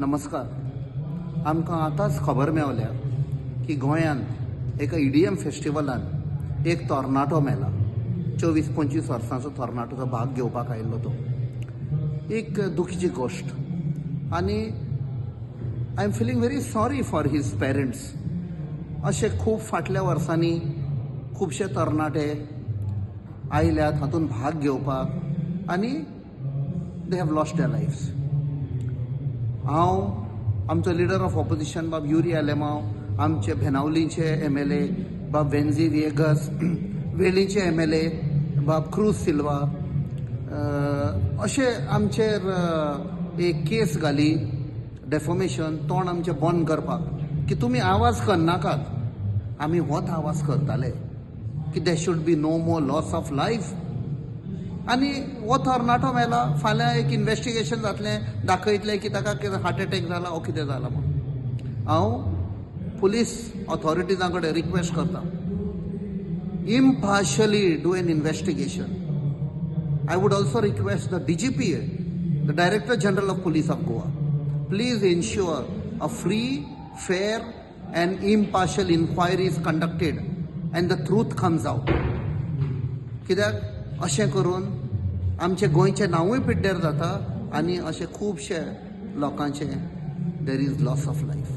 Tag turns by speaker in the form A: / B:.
A: नमस्कार. आमकां आतांच खबर मेवल्या की गोंयांत एका ईडीएम फेस्टिवलान एक तरणाटो मेला. 24-25 वर्सांचो तरणाटो भाग घेवपाक आयिल्लो. तो एक दुखीची गोश्ट आनी I am feeling very sorry for his parents. अशे खूब फाटल्या वर्सांनी खुबशे तरणाटे आयल्यात हातूंत भाग घेवपाक आनी they have lost their lives. हांव आमचो लिडर ऑफ ऑपोजिशन बाब युरी आलेमाव, आमचे बेनावलीचे एमएलए बाब वेन्झी विएगस, वेळ्ळीचे एमएलए बाब क्रूज सिल्वा, अशे आमचेर एक केस घाली डेफॉमेशन, तोंड आमचें बंद करपाक की तुमी आवाज करनाकात. आमी होच आवाज करताले की there should be no more loss of life. आनी हो तरणाटो मेला, फाल्यां एक इन्वेस्टिगेशन जातलें, दाखयतलें की ताका कितें हार्ट एटॅक जाला ओ कितें जाला म्हूण. हांव पुलीस ऑथॉरिटीजां कडेन रिक्वेस्ट करता, impartially do an investigation. I would also request the DGP, the Director General of Police of Goa, please ensure a free, fair and impartial inquiry is conducted and the truth comes out. कित्याक अशें करून आमचें गोंयचें नांवूय पिड्ड्यार जाता आनी अशें खुबशे लोकांचें there is loss of life.